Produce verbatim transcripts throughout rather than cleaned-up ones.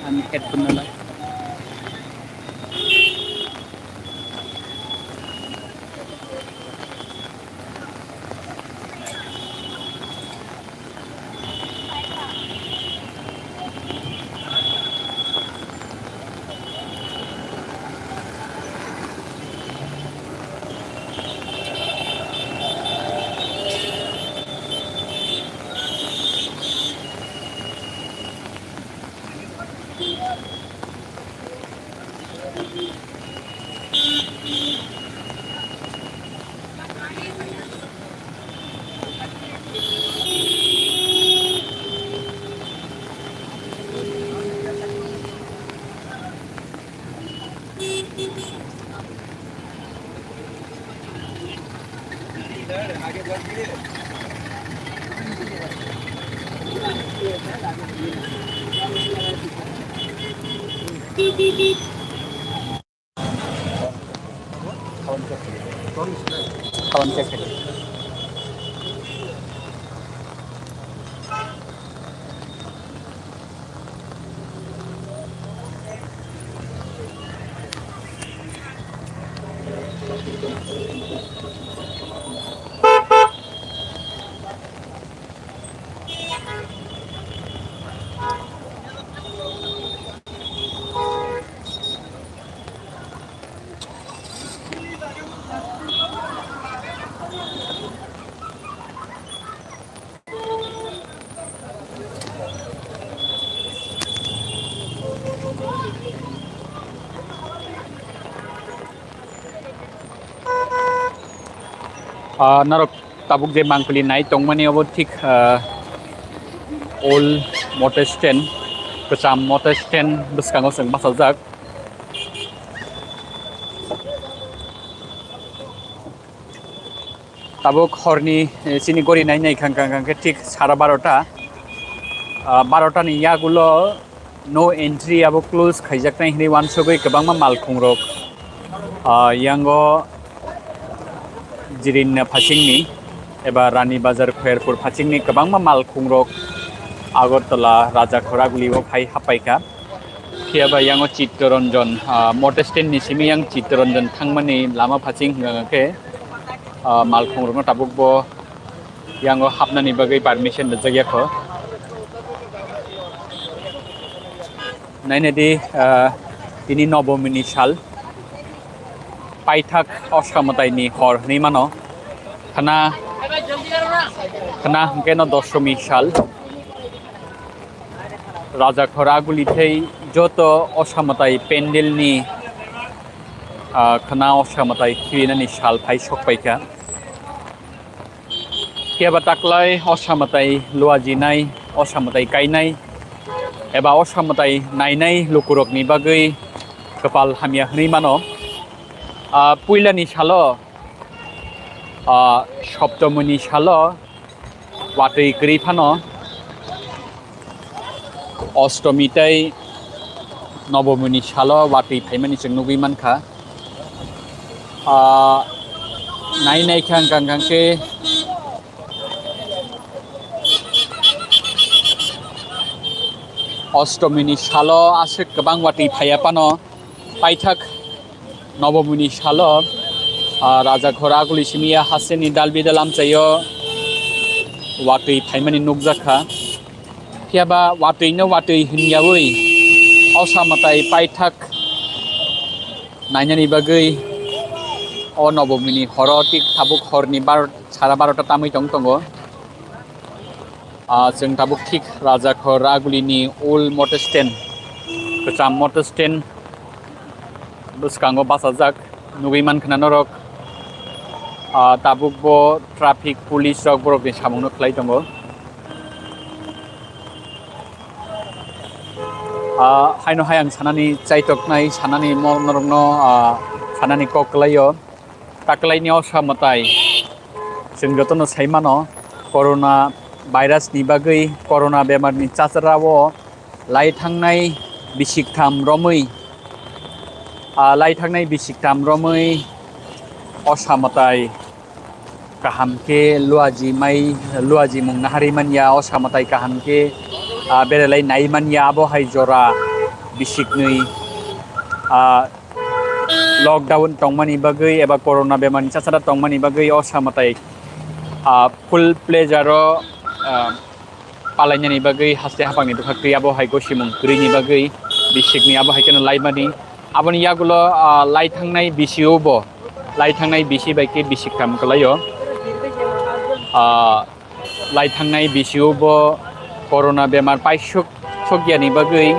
Ani headphone na lai. Ah, norok tabuk je mangpili nai tongmani obo thik, ah, old motor stand, kwcham motor stand bwskango chwng bachajak. Tabuk horni, eh, chini gori nai nai khang khang khang khe thik sara barota, ah, barota ni yagulo no entry abo close khaijaknai hinwi uansugwi kwbangma malkhungrok, ah, yango Jirinna phasingni eba Rani Bazar Khoyerpur phasingni kwbangma malkhungrok Agartala Rajakhor Aguli o phai happaikha. Phiya ba yango Chittaranjan, ah, motor stand ni simi yang Chittaranjan thangmani lama phasing hwnka khe, ah, malkhungrokno tabuk bo yango hapnani bagwi permission rijak ya kho. Nainadi, ah, tini Nobomini sal, paithak Osamataini hor hwnwi mano. Khana, khana hwnkhe no Dosomi sal. Rajakhor Aguli thei joto Osamatai pandal ni, ah, khana Osamatai khirinani sal phai sokpaikha. Phiya ba taklai Osamatai luajinai, Osamatai kainai, eba Osamatai nainai lukurokni bagwi kwpal hamya hwnwi mano. Ah, puilani salo, ah, Soptomini salo watwi kwrwi phano Ostomi tei Nobomini salo watwi phaimani chwng nugwi mankha. Ah, nai nai khe ang kang kang khe Ostomini salo aswk kwbang watwi phaiya phano paithak Nobomini salo, ah, Rajakhor Aguli simi ya hasteni dal bidal amchaio watwi phaimani nukjakha. Phiya ba watwi no watwi hwnyawi Osamatai paithak nainani bagwi o Nobomini horo tik tabuk horni bar-, sara barota tamwi tong tongo. Ah, chwng tabuk thik Rajakhor Agulini old motor stand, kwcham motor stand bwskango bachajak nugwi mankha na norok. Ah, tabuk bo traffic police rok borokni samungno khlai tongo. Ah, haino hai ang sanani chaitoknai, sanani mo-, norokno, ah, sanani kok kwlaio. Taklaini osa mwtai chwng jotono sai mano, corona virus ni bagwi, corona bemar ni chachara o lai thangnai bisik tham romwi, ah, lai thangnai bisik tham romwi osa mwtai kaham khe luaji mai, luaji mung naharwi manya, osa mwtai kaham khe, ah, beralai nai manya, abo hai jora bisik nwi, ah, lockdown tongmani bagwi eba corona bemar ni chachara tongmani bagwi osa mwtai, ah, full pleasure o, ah, palainani bagwi haste haphangni bwkhak twi abo hai gosimung kwrwini bagwi bisikni abo hai kheno laimani. Aboni yagulo, ah, lai thangnai bisi o bo, lai thangnai bisi bai khe bisik tham kwlaio. Ah, lai thangnai bisi o bo corona bemar paisuk sokyani bagwi,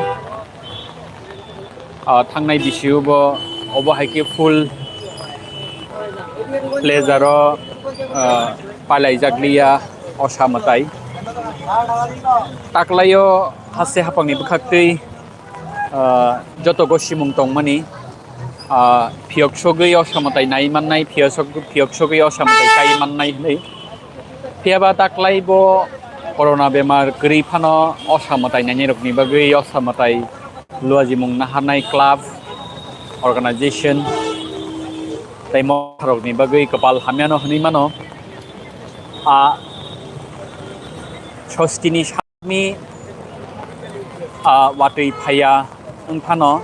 ah, thangnai bisi o bo obo hai khe full pleasure o, ah, palaijak liya osa mwtai. Taklaio haste haphangni bwkhak twi, ah, joto gosimung tongmani, ah, phiyok sogwi osa mwtai nai mannai, phiyok sog-, phiyok sogwi osa mwtai kai mannai hwnwi. Phiyaba taklai bo corona bemar kwrwi phano osa mwtai nainai rokni bagwi osa mwtai luajimung naharnai club, organization tei motharokni bagwi kwpal hamyano hwnwi mano. A sostini sami, a watwi phaiya wngphano,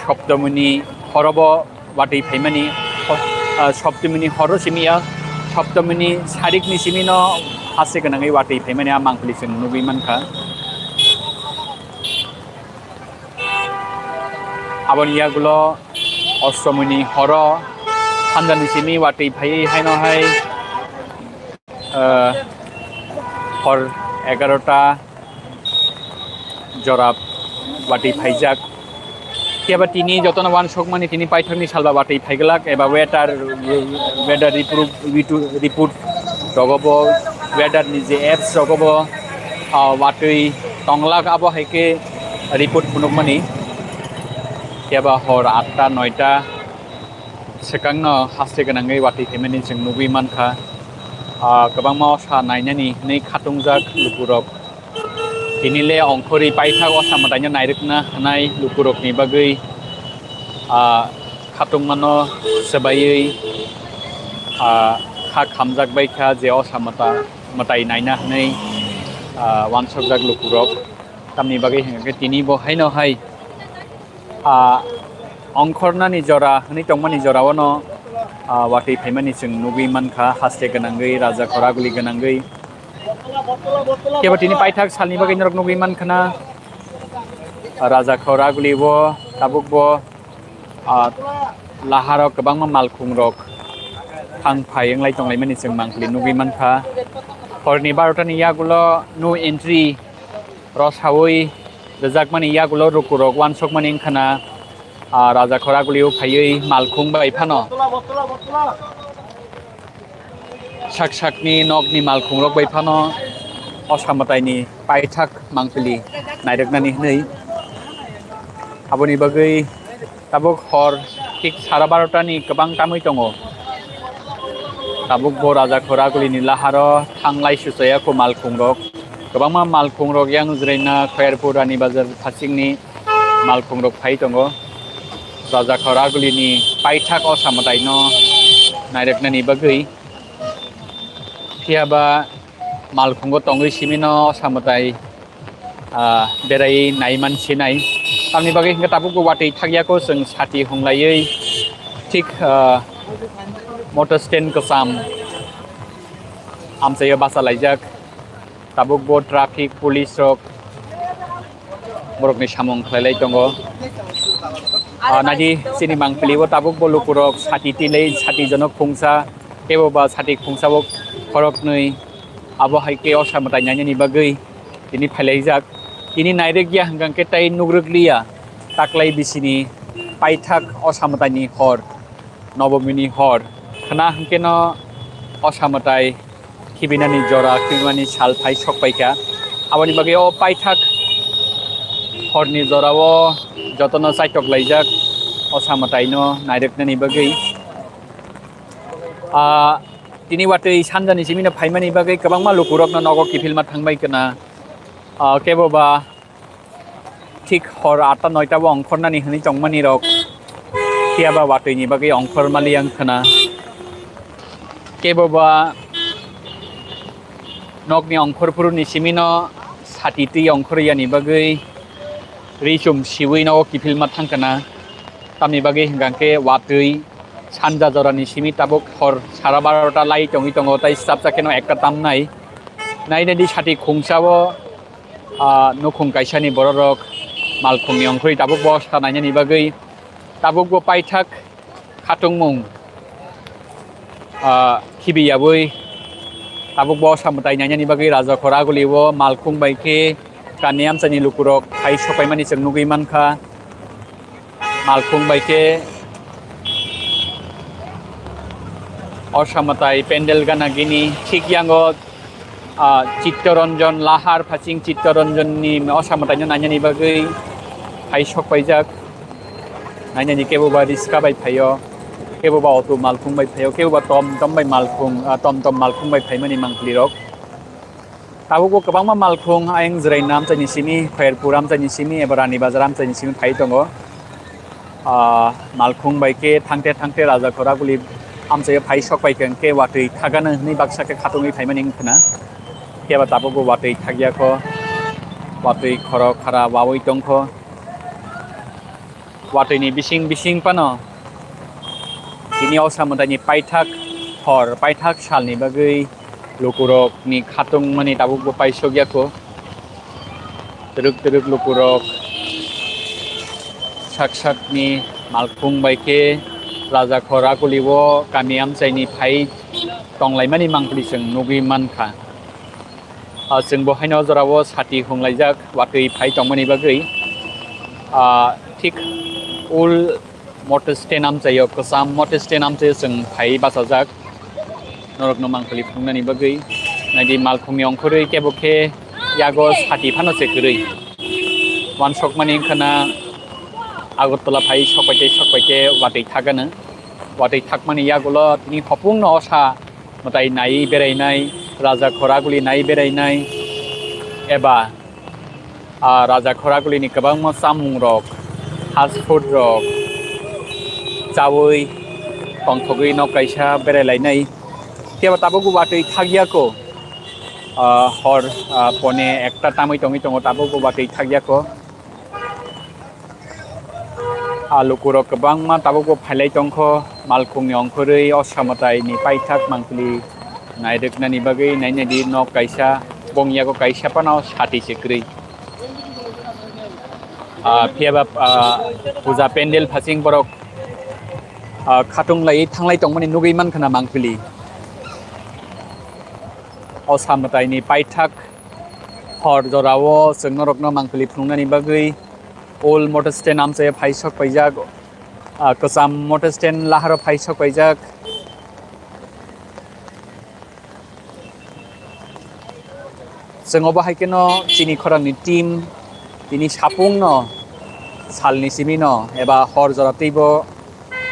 Soptomini horobo watwi phaimani, ho-, ah, Soptomini horo simi ya, Soptomini sarikni simino haste gwnangwi watwi phaimani a mangpili chwng nugwi mankha. Aboni yagulo Ostomini horo hanjani simi watwi phaiwi haino hai, ah, hor egarota jora watwi phaijak. Phiya ba tini jotono uansukmani tini paithakni salba watwi phaiglak eba weather, weather report, report rogobo, weather ni je apps rogobo, ah, watwi tonglak abo hai khe report phunukmani. Phiya ba hor atta noita swkangno haste gwnangwi watwi phaimani chwng nugwi mankha. Ah, kwbangma osa nainani hwnwi khatungjak lukurok. Tini le ongkhorwi paithak osa mwtaino nairwkna hwnai lukurokni bagwi, ah, khatungmano swbaiwi, ah, kha khamjak bai kha je osa mwta-, mwtai naina hwnwi, ah, uansukjak lukurok. Tamni bagwi hwnkhe tini bo haino hai, ah, ongkhornani jora hwnwi tongmani jorao no, ah, watwi phaimani chwng nugwi mankha, haste gwnangwi, raja khoraguli gwnangwi. Kebo tini paithak salni bagwi norok nugwi mankha na, raja khoraguli bo tabuk bo, ah, laharo kwbangma malkhung rok thang phai wnglai tonglaimani chwng mangpili nugwi mankha. Horni barota ni yagulo no entry rw sawi rwjakmani yagulo lukurok uansukmani wngkha na, ah, raja khoragulio phaiwi malkhung bai phano sak sakni nokni malkhungrok bai phano osa mwtaini paithak mangpili nairwknani hwnwi. Aboni bagwi tabuk hor thik sara barotani kwbang tamwi tongo. Tabuk bo raja khoragulini laharo thanglai suchaya kho malkhungrok. Kwbangma malkhungrok yang Jwraina Khoyarpur Rani Bazar phasingni malkhungrok phai tongo. Raja khoragulini paithak osa mwtaino nairwknani bagwi. Phiya ba malkhungo tongwi simino osa mwtai, ah, berai naiman sinai. Tamni bagwi hwnkhe tabukbo watwi thakyako chwng sati hunglaiwi thik, ah, motor stand kwcham amchaio bachalaijak. Tabukbo traffic police rok borokni samung khlailai tongo. Ah, naidi chini mangpili o tabukbo lukurok sati tilei sati jonok khungsa, teibo ba sati khungsa o khoroknwi Abo hai khe Osa mwtai nainani bagwi tini phailaijak. Tini nairwkya hwnkha khe tei nukrwkliya taklai bisini paithak Osa mwtaini hor, Nobomini hor. Khna hwnkhe no Osa mwtai khibinani jora, khibimani sal phai sok paikha. Aboni bagwi o paithak horni jorao jotono chaitok laijak Osa mwtaino nairwknani bagwi. Ah, tini watwi sanjani simino phaimani bagwi kwbangma lukurokno nogo kiphilma thangbai khna. Ah, kebo ba thik hor atta noita bo ongkhornani hwnwi tongmani rok phiya ba watwini bagwi ongkhor mali ang khna. Kebo ba nokni ongkhor phuruni simino sati twi ongkhor yani bagwi ri chum siwi nogo kiphilma thang khna. Tamni bagwi hwnkha khe watwi sanja jorani simi tabuk hor sara barota lai tongwi tongo, tai chapsa kheno ekta tamnai. Nainani sati khungsao, ah, nukhung kaisani bororok malkhungni ongkhorwi tabuk bo sa nainani bagwi tabuk bo paithak khatungmung, ah, khibi yabwi tabuk bo Osa mwtai nainani bagwi Raja Khoraguli o malkhung bai khe kami amchaini lukurok phai sopaimani chwng nugwi mankha. Malkhung bai khe Osa mwtai pendel gana gini thik yango, ah, Chittoranjan lahar phasing Chittoranjanni Osa mwtaino nainani bagwi phai sok paijak. Nainani kebo ba riska bai phaio, kebo ba auto malkhung bai phaio, kebo ba tom tom bai malkhung, ah, tom tom malkhung bai phaimani mangpili rok. Tabukbo kwbangma malkhung ayang Jwraina amchaini simi, Khairpur amchaini simi, eba Rani Bazar amchaini simi phai tongo. Ah, malkhung bai khe thangte thangte Raja Khoraguli amchaio phai sok pai khe, hwnkhe watwi thagano hwnwi baksa khe khatungwi phaimani wng khna. Khe ba tabukbo watwi thagya kho, watwi khoro khara wawi tong kho. Watwini bising bising phano tini Osa mwtaini paithak hor, paithak salni bagwi lukurokni khatungmani tabukbo paisok ya kho. Twrwk twrwk lukurok sak sakni malkhung bai khe Raja Khoraguli o kami amchaini phai tonglaimani mangpili chwng nugwi mankha. Ah, chwng bo haino o jorao sati hunglaijak watwi phai tongmani bagwi. Ah, thik ul motor stand amchaio, kwcham motor stand amchaio chwng phai bachajak norokno mangpili phunuknani bagwi. Naidi malkhungni ongkhorwi kebo khe yago sati phano se kwrwi. Wansokmani wngkha na Agartala phai sokpaite sokpaite watwi thagano. Watwi thakmani yagulo tini hopungno Osa mwtai naiwi berainai, Raja Khoraguli naiwi berainai, eba, ah, Raja Khoragulini kwbangma chamungrok, fast food rok chaui tongthogwi nok kaisa berai lainai. Phiya ba tabukbo watwi thakya kho, ah, hor, ah, pone ekta tamwi tongwi tongo, tabukbo watwi thakya kho. Ah, lukurok kwbangma tabukbo phailai tongkho, malkhungni ongkhorwi Osa mwtaini paithak mangpili nairwknani bagwi. Nainadi nok kaisa, bongni yago kaisa phano sati se kwrwi. Ah, phiya ba, ah, puja pendel phasing borok, ah, khatung laiwi thanglai tongmani nugwi mankha na mangpili. Osa mwtaini paithak hor jorao chwng norokno mangpili phunuknani bagwi old motor stand amchaio phai sok paijak, ah, kwcham motor stand laharo phai sok paijak. Chwng obo hai kheno chini khorangni team tini sapungno salni simino eba hor jora twibo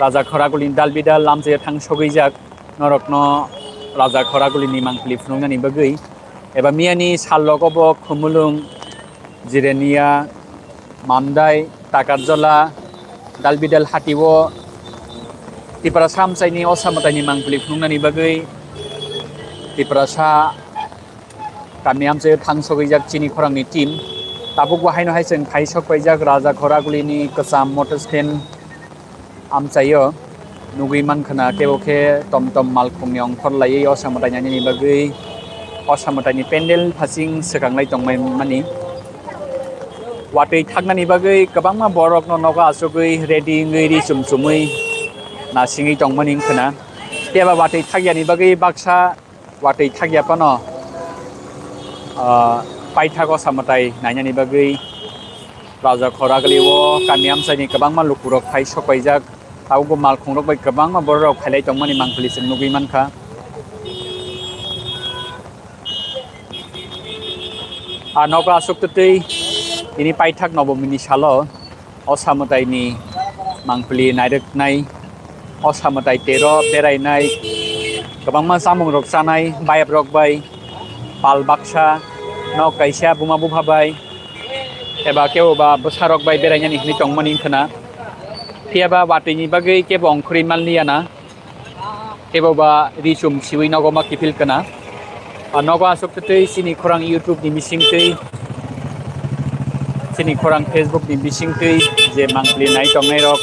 Raja Khoragulini dal bidal amchaio thang sogwijak norokno Raja Khoragulini mangpili phunuknani bagwi. Eba miyani sal logo bo Khumulwng, Jirania, Mandai, Takarjala, Dalbidal hatio Tiprasa amchaini Osa mwtaini mangpili phunuknani bagwi Tiprasa kami amchaio thang sogwijak chini khorangni team. Tabukbo haino hai chwng phai sok paijak Raja Khoragulini kwcham motor stand amchaio nugwi mankha na, kebo khe tom tom malkhungni ongkhor laiwi Osa mwtai nainani bagwi Osa mwtaini pendel phasing swkanglai tongmani. Watwi thaknani bagwi kwbangma borokno nogo achugwi ready wngwi ri chum chumwi nasingwi tongmani wngkha na. Phiya ba watwi thakyani bagwi baksa watwi thakya phano ah, paithak Osa mwtai nainani bagwi Raja Khoraguli o kami amchaini kwbangma lukurok phai sokpaijak. Tabukbo malkhungrok bai kwbangma bororok phailai tongmani mangpili chwng nugwi mankha. A nogo aswk twtwi tini paithak Nobomini salo Osa mwtaini mangpili nairwknai, Osa mwtai tero berainai, kwbangma chamungrok chanai, bayaprok bai pal baksa, nok kaisa buma bupha bai, eba kebo ba bwsarok bai berainani hinwi tongmani wngkhwna. Phiya ba watwini bagwi kebo ongkhorwi manliya na. Kebo ba ri chum siwi nogo ma kiphil kana. A nogo aswk twi chini khorang YouTube ni bising twi, chini khorang Facebook ni bising twi je mangpili nai tongnai rok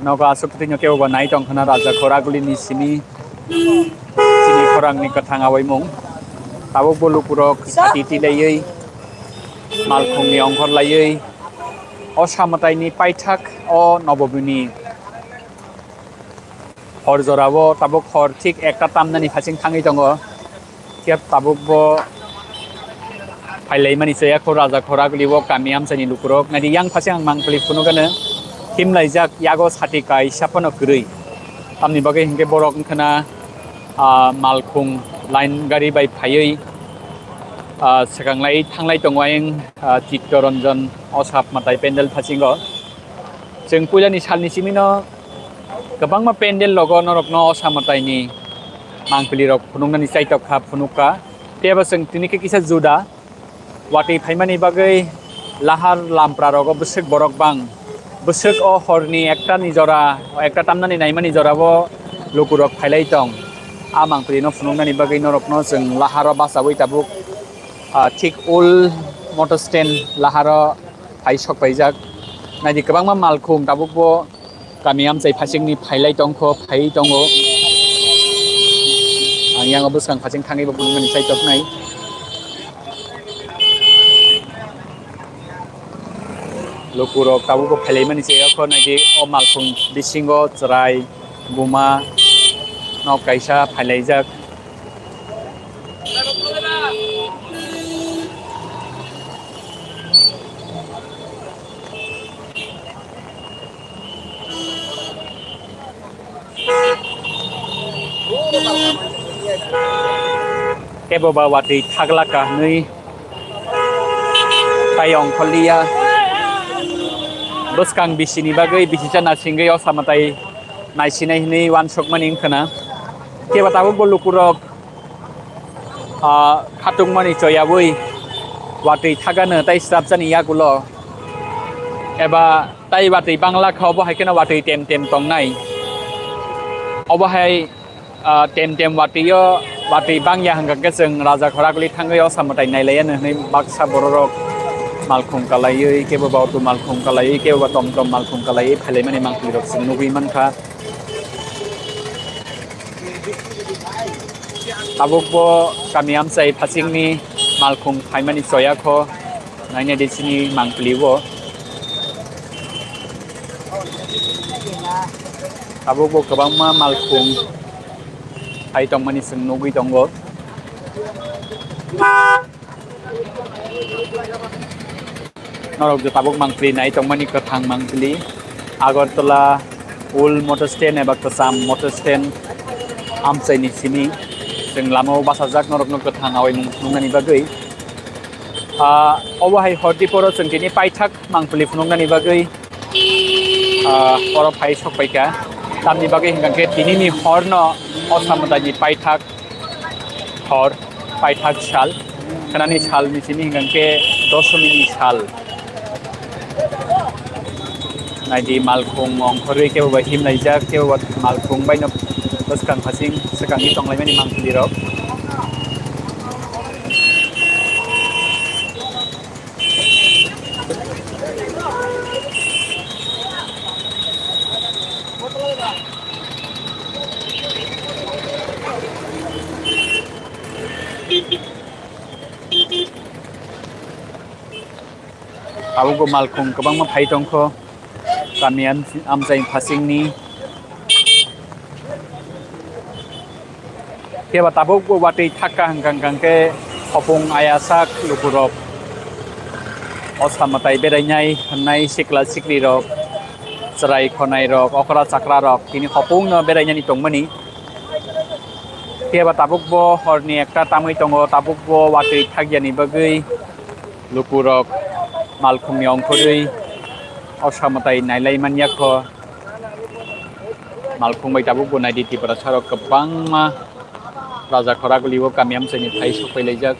nogo aswk twi no kebo ba nai tong khana Raja Khoraguli ni simi chini khorang ni kwthang awaimung. Tabuk bo lukurok sati tilaiwi malkhung ni ongkhor laiwi Osa mwtai ni paithak o Nobomini hor jorao tabuk hor thik ekta tamnani phasing thangwi tongo. Khe tabuk bo phailaimani chaya kho Raja Khoraguli o kami amchaini lukurok. Naidi yang phasing ang mangpili phunukgano himlaijak yago sati kaisa phano kwrwi. Tamni bagwi hinkhe borok wngkhana, ah, malkhung line gari bai phaiwi, ah, swkanglai thanglai tongo ayang, ah, Chittoranjan Osa mwtai pendel phasingo. Chwng puilani salni simino kwbangma pendel logo norokno Osa mwtaini mangpili rok phunuknani chaitok kha phunukha. Tei abo chwng tini khe kisa juda watwi phaimani bagwi lahar lampra rogo bwswk borok bang. Bwswk o horni ekta ni jora, ekta tamnani naimani jorao lukurok phailai tong. A mangpili no phunuknani bagwi norokno chwng laharo bachawi tabuk, ah, thik old motor stand laharo phai sok paijak. Naidi kwbangma malkhung tabuk bo kami amchai phasingni phailai tongkho, phaiwi tongo. Ang yang bwskang phasing thangwi bo phunukmani chaitok nai. Lukurok tabuk bo phailaimani chaya kho naidi o malkhung bisingo chwrai, buma, nok kaisa phailaijak. Kebo ba watwi thaglaka hwnwi tai ongkhorliya. Bwskang bisini bagwi bisicha nasingwi o sama tai naisinai hwnwi uansukmani wngkhwna. Kebo tabuk bo lukurok, ah, khatungmani choyaui watwi thagano tai srapjani yagulo eba tai watwi bangla kha, obo hai kheno watwi tem tem tongnai. Obo hai, ah, tem tem watwi o, watwi bangya hwnkha khe chwng Raja Khoraguli thangwi o samwtai nailaiya hwnwi baksa bororok malkhung kalaiwi, kebo ba auto malkhung kalaiwi, kebo ba tom tom malkhung kalaiwi phailaimani mangpilirok chwng nugwi mankha. Tabuk bo kami amchai phasingni malkhung phaimani choya kho, nainai di chini mangpili o. Tabuk bo kwbangma malkhung phai tongmani chwng nugwi tongo. Norok je tabuk mangpili nai tongmani kwthang mangpili Agartala old motor stand eba kwcham motor stand amchaini simi chwng lamao bachajak norokno kwthang awaimung phunuknani bagwi. Ah, obo hai hordi poro chwng tini paithak mangpili phunuknani bagwi, ah, oro phai sokpaikha. Tamni bagwi hwnkha khe tinini horno o samwtaini paithak hor, paithak sal, khnani salni simi hwnkha khe dosomini sal. Naidi malkhung ongkhorwi kebo bai himlaijak, kebo ba malkhung baino bwskang phasing swkangwi tonglaimani mangpilirok. Abo bo malkhung kwbangma phai tongkho, kami am-, amchai phasingni. Phiya ba tabuk bo watwi thakka hwnkha hwnkha khe Khopung ayasak lukurok osa mwtai berainai hwnnai sikla siklirok, chwrai khonairok, okra chakrarok tini khopungno berainani tongmani. Phiya ba tabukbo horni ekta tamwi tongo, tabukbo watwi thakyani bagwi lukurok malkhungni ongkhorwi osa mwtai nailai manyakho. Malkhung bai tabukbo naidi Tiprasarok kwbangma Raja Khoraguli o kami amchaini phai sokpailaijak.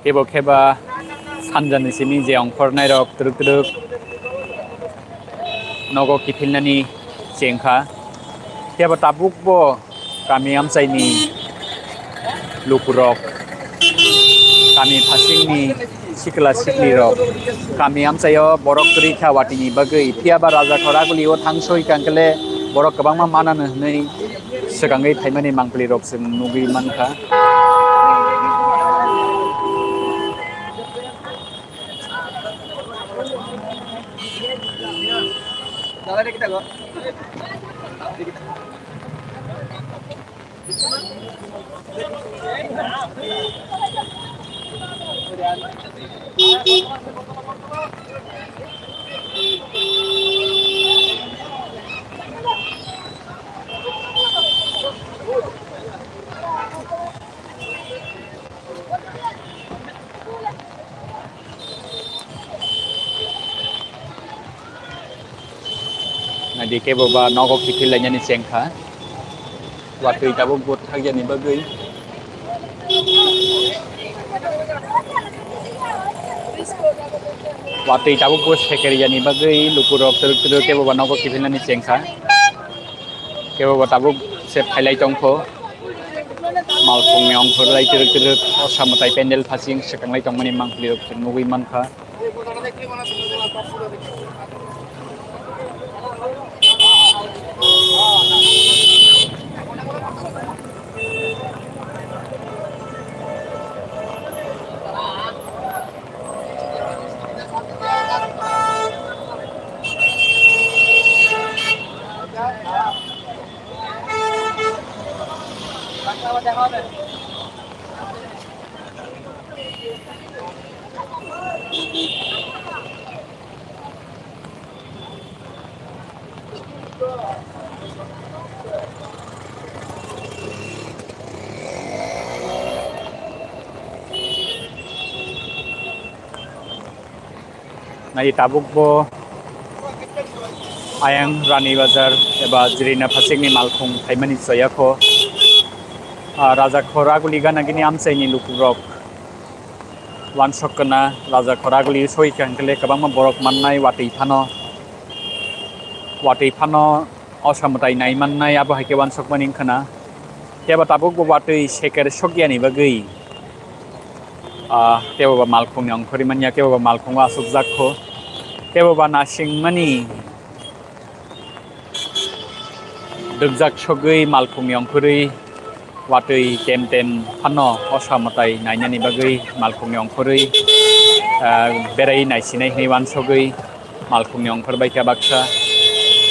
Kebo khe ba sanjani simi je ongkhornairok twrwk twrwk nogo kiphilnani chengkha. Kebo tabukbo kami amchaini lukurok, kami phasingni sikla siklirok, kami amchaio borok kwrwi kha watini bagwi. Phiya ba Raja Khoraguli o thangsoi kangkele borok kwbangma manano hwnwi swkangwi phaimani mangpilirok chwng nugwi mankha. Naidi kebo ba nogo kiphil lainani chengkha. Watwi tabuk bo thakjani bagwi. Watwi tabuk bo sekerijani bagwi lukurok twrwk twrwk kebo ba nogo kiphilnani chengkha. Kebo ba tabuk se phailai tongkho. Malkhungni ongkhorlai twrwk twrwk osa mwtai pendel phasing swkanglai tongmani mangpilirok chwng nugwi mankha. Nai tabuk bo ayang Rani Bazar eba Jirina Phasik ni malkhung phaimani choyakho. Ah, Raja Khoraguli gana gini amchai ni lukurok wansok kana Raja Khoraguli soi kha hwnkhe le kwbangma borok mannai watwi phano, watwi phano osa mwtai nai mannai, abo hai khe wansok mani wngkha na. Kebo tabuk bo watwi seker sokya ni bagwi, ah, kebo ba malkhung ni ongkhorwi manya, kebo ba malkhung o aswk jak kho, kebo ba nasing mani dwkjak sogwi malkhung ni ongkhorwi watwi tem tem phano osa mwtai nainani bagwi malkhung ni ongkhorwi, ah, berai naisinai hwnwi wansogwi malkhung ni ongkhor bai kha baksa.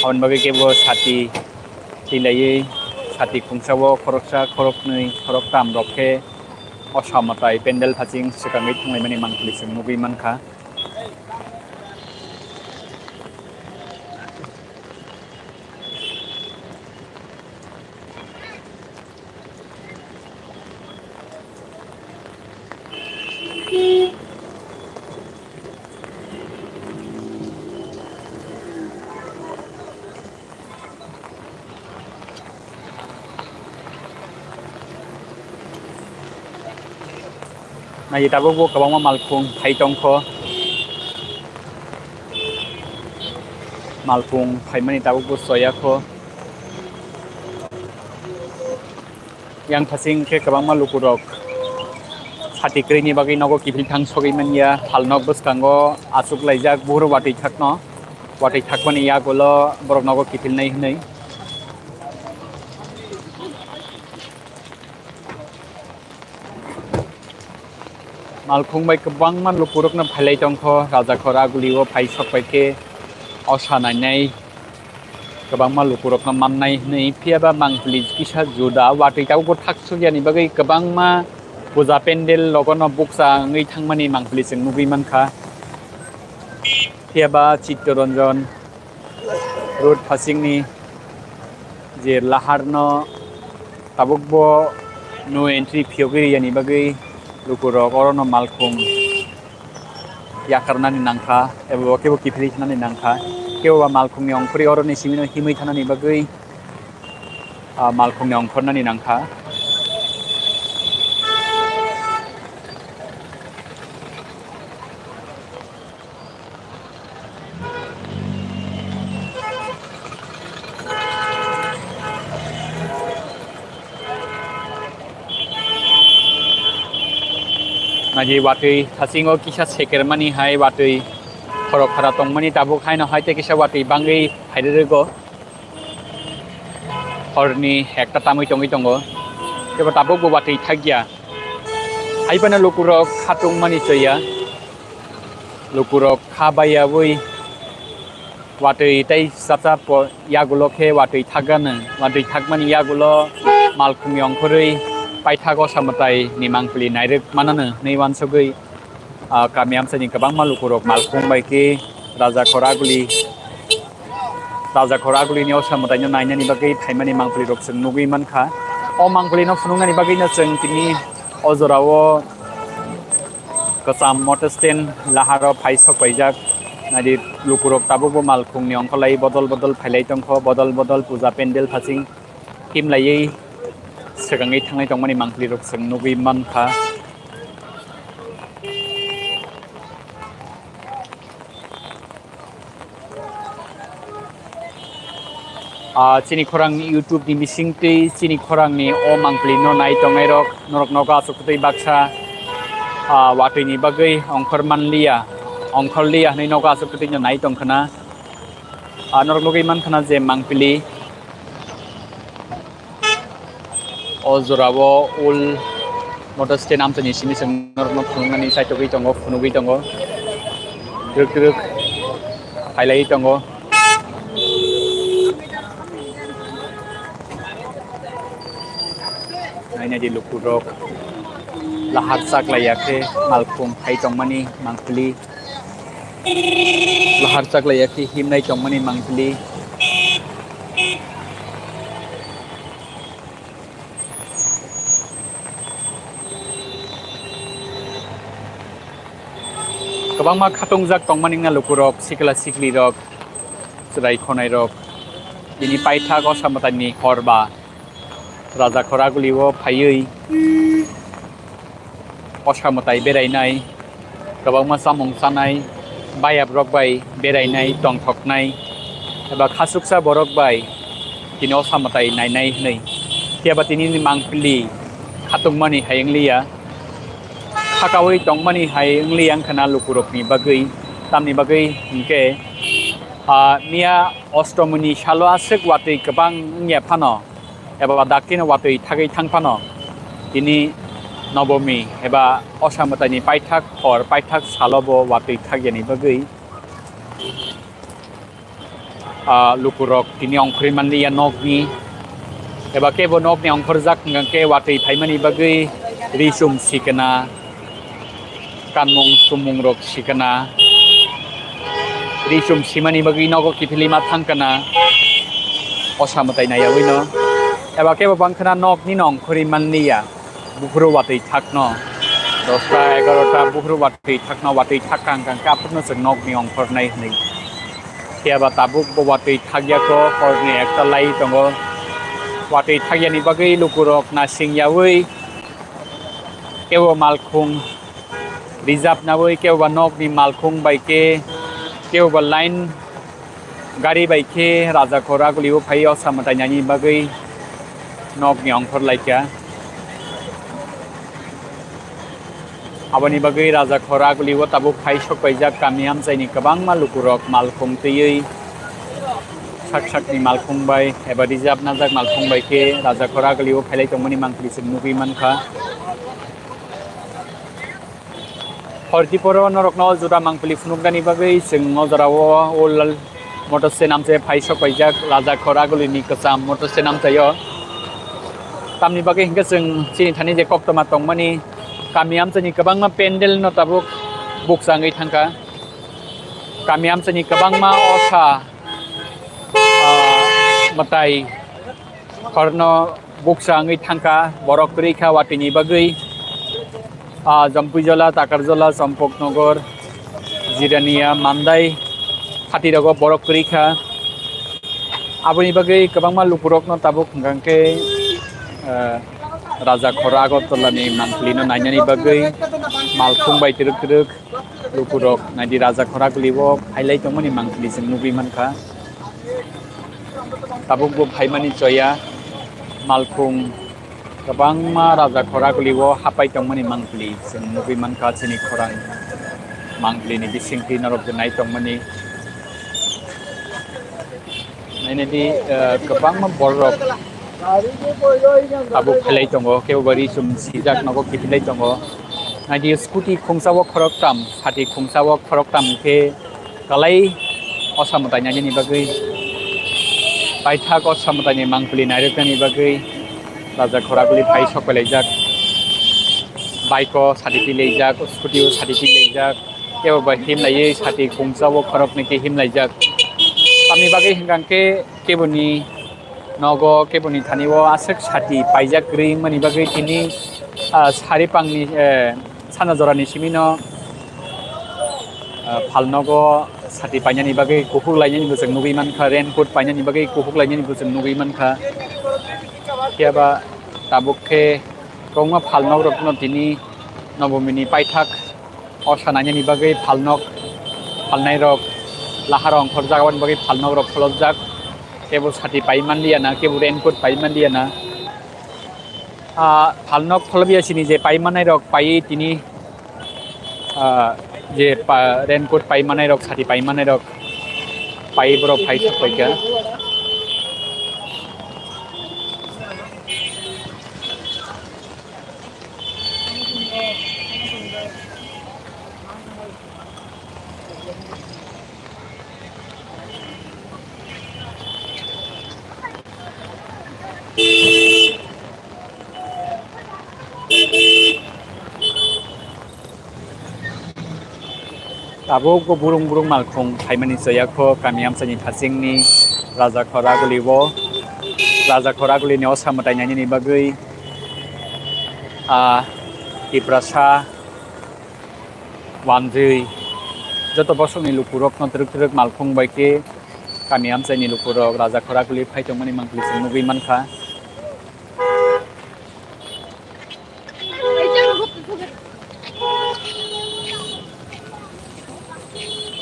Aboni bagwi kebo sati tilaiwi sati khungsa o khoroksa khoroknwi khoroktam rok khe osa mwtai pendel phasing swkangwi thanglaimani mangpili chwng nugwi mankha. Nai tabuk bo kwbangma malkhung phai tongkho. Malkhung phaimani tabuk bo choyakho. Yang phasing khe kwbangma lukurok sati kwrwini bagwi nogo kiphil thang sogwi manya. Phalnok bwskango achuk laijak buhur watwi thakno. Watwi thakmani yagulo borok nogo kiphilnai hwnwi. Malkhung bai kwbangma lukurokno phailai tongkho, Raja Khoraguli o phai sok pai khe osa nainai Kwbangma lukurokno mannai hwnwi, phiyaba mangpili kisa juda, watwi tabukbo thak sukyani bagwi kwbangma puja pendel logono bukcha wngwi thangmani mangpili chwng nugwi mankha. Phiyaba Chittaranjan road phasingni je laharno tabukbo no entry phiyogwi riyani bagwi lukurok orono malkhung yakarnani nangkha, ebo kebo kiphilwi thanani nangkha, kebo ba malkhungni ongkhorwi oroni simino himwi thanani bagwi, ah, malkhungni ongkhornani nangkha. Nai di watwi thasingo kisa sekermani hai watwi khorok khara tongmani tabuk haino hai tei kisa watwi bangwi phairwrwgo. Horni ekta tamwi tongwi tongo. Tebo tabukbo watwi thakya. Hai phano lukurok khatungmani choya. Lukurok kha baiyaui watwi tei chapchap yagulo khe watwi thakgano. Watwi thakmani yagulo malkhungni ongkhorwi paithak osa mwtaini mangpili nairwk manano hwnwi uansugwi, ah, kami amchaini kwbangma lukurok malkhung bai khe Raja Khoraguli Raja Khoragulini osa mwtaino nainani bagwi phaimani mangpilirok chwng nugwi mankha. O mangpilino phunuknani bagwino chwng tini o jorao Kwcham motor stand laharo phai sok paijak. Nadi lukurok tabukbo malkhungni ongkholai bodol bodol phailai tongkho, bodol bodol puja pendel phasing himlaiwi swkangwi thanglai tongmani mangpilirok chwng nugwi mankha. Ah, chini khorang YouTube ni bising twi chini khorang ni o mangpili no nai tongnai rok norok nogo aswk twi baksa, ah, watwi ni bagwi ongkhor manliya, ongkhor liya hwnwi nogo aswk twi no nai tongkhna. Ah, norok nugwi mankhna je mangpili. O jorao old motor stand amchaini simi chwng norokno phunuknani chaitogwi tongo, phunugwi tongo. Twrwk twrwk khailaiwi tongo. Nainadi lukurok lahar chaklaiya khe malkhung phai tongmani mangpili. Lahar chaklaiya khe himnai tongmani mangpili. Kwbangma khatungjak tongmani wngna lukurok, sikla siklirok, chwrai khonairok. Bini paithak o Samataini hor ba Raja Khoragulio phaiwi osa mwtai berainai, kwbangma chamung chanai, bayabrok bai berainai, tongthoknai, eba khasuksa borok bai tini osa mwtai nainai hwnwi. Phiya ba tini ni mangpili khatungmani hai wngliya, khakaui tongmani hai wngliya wngkha na lukurokni bagwi, tamni bagwi hinkhe, ah, miya Ostomoni salo aswk watwi kwbang wngya phano, eba daktino watwi thagwi thang phano, tini Nobomi eba osa mwtaini paithak hor, paithak salo bo watwi thakyani bagwi, ah, lukurok tini ongkhorwi manliya nokni, eba kebo nokni ongkhorjak hwnkha khe watwi phaimani bagwi ri chum sikna, kanmung tumung rok sikna, ri chum simani bagwi nogo kiphilwi ma thangkna, osa mwtai naiyaui no. Eba kebo bangkhana nok nino ongkhorwi manliya, buphuru watwi thakno, dosta egarota buphuru watwi thakno, watwi thak kang kang khe aphurno chwng nokni ongkhornai hwnwi. Phiya ba tabuk bo watwi thakya kho, horni ekta lai tongo. Watwi thakyani bagwi lukurok nasing yaui kebo malkhung reserve naui, kebo ba nokni malkhung bai khe, kebo ba line gari bai khe Raja Khoragulio phai osa mwtai nani bagwi nokni ongkhor laikha. Aboni bagwi Raja Khoragulio tabuk phai sok paijak kami amchaini kwbangma lukurok malkhung twiwi sak sakni malkhung bai eba reserve najak malkhung bai khe Raja Khoragulio phailai tongmani mangpili chwng nugwi mankha. Horti poro norokno juda mangpili phunuknani bagwi chwng o jorao o lal motor se namse phai sok paijak Raja Khor Agulini kwcham motor se namsaio. Tamni bagwi hinkhe chwng chini thani je koktwma tongmani kami amchaini kwbangma pendel no tabuk bukcha wngwi thangkha. Kami amchaini kwbangma osa, ah, mwtai khorno bukcha wngwi thangkha, borok kwrwi kha watini bagwi. Ah, Jampuijala, Takarjala, Champaknagar, Jirania, Mandai, khatirogo borok kwrwi kha. Aboni bagwi kwbangma lukurokno tabuk hwnkha khe, ah, Raja Khor Agartala ni mangpili no nainani bagwi malkhung bai twrwk twrwk lukurok naidi Raja Khor Aguli o phailai tongmani mangpili chwng nugwi mankha. Tabuk bo phaimani choya malkhung kwbangma Raja Khor Aguli o hapai tongmani mangpili chwng nugwi mankha chini khorang mangpili ni bisingtwi norok je nai tongmani. Nainadi, eh, kwbangma borok tabuk phailai tongo, kebo ba ri chum sijak nogo kiphilai tongo. Naidi scooty khungsa o khoroktam, sati khungsa o khoroktam khe kalai osa mwtai nainani bagwi, paithak osa mwtaini mangpili nairwknani bagwi Raja Khor Aguli phai sok pailaijak. Bike o sati tilaijak, scooty o sati tilaijak. Kebo ba himlaiwi sati khungsa o khoroknwi khe himlaijak. Tamni bagwi hwnkha khe keboni nogo, keboni thani o aswk sati paijak kwrwi wngmani bagwi tini, ah, sari pangni, eh, sana jorani simi no, ah, phalnogo sati painani bagwi kuphuk lainani bo chwng nugwi mankha, raincoat painani bagwi kuphuk lainani bo chwng nugwi mankha. Phiya ba tabuk khe kwbangma phalnokrokno tini Nobomini paithak osa nainani bagwi phalnok, phalnairok lahar ongkhor jagabani bagwi phalnokrok pholopjak. Kebo sati pai manliya na, kebo raincoat pai manliya na. Ah, phalnok pholopya sini je pai mannairok paiwi tini, ah, je pa-, raincoat pai mannairok, sati pai mannairok paiwi borok phai sok paikha. Tabuk bo burung burung malkhung phaimani choya kho kami amchaini thachingni Raja Khor Aguli o. Raja Khor Aguli ni osa mwtai nainani bagwi, ah, Tiprasa, Wanjwi, joto bosongni lukurokno twrwk twrwk malkhung bai khe kami amchaini lukurok Raja Khor Aguli phai tongmani mangpili chwng nugwi mankha.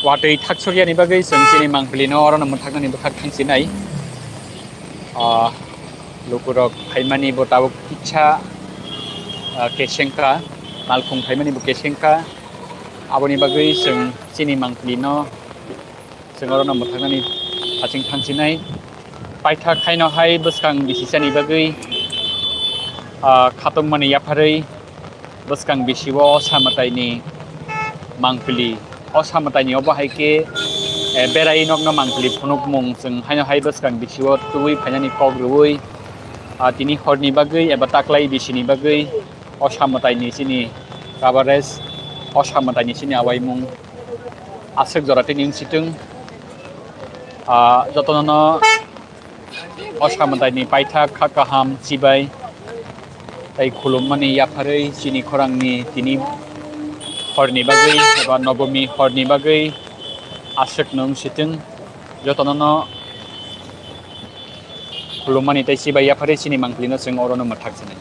Watwi thaksuryani bagwi chwng chini mangpili no orono mwthaknani bwkhak thangsinai. Ah, lukurok phaimani bo tabuk kisa, ah, kesengkha, malkhung phaimani bo kesengkha. Aboni bagwi chwng chini mangpili no Chwng orono mwthaknani thaching thangsinai. Paithak haino hai bwskang bisisani bagwi, ah, khatungmani yapharwi bwskang bisio osa mwtaini mangpili. Osa mwtaini obo hai khe, eh, berai nokno mangpili phunukmung chwng haino hai bwskang bisio twiwi phainani kok rwui, ah, tini horni bagwi eba taklai bisini bagwi osa mwtaini chini coverage, osa mwtaini chini awaimung. Aswk jora tini wng sitwng, ah, jotono no osa mwtaini paithak kha kaham chibai tei khulummani yapharwi chini khorangni tini horni bagwi eba nobomi horni bagwi aswk no wng sitwng, jotono no khulummani tei chibai yapharwi chini mangpilino chwng orono mwthak sinai.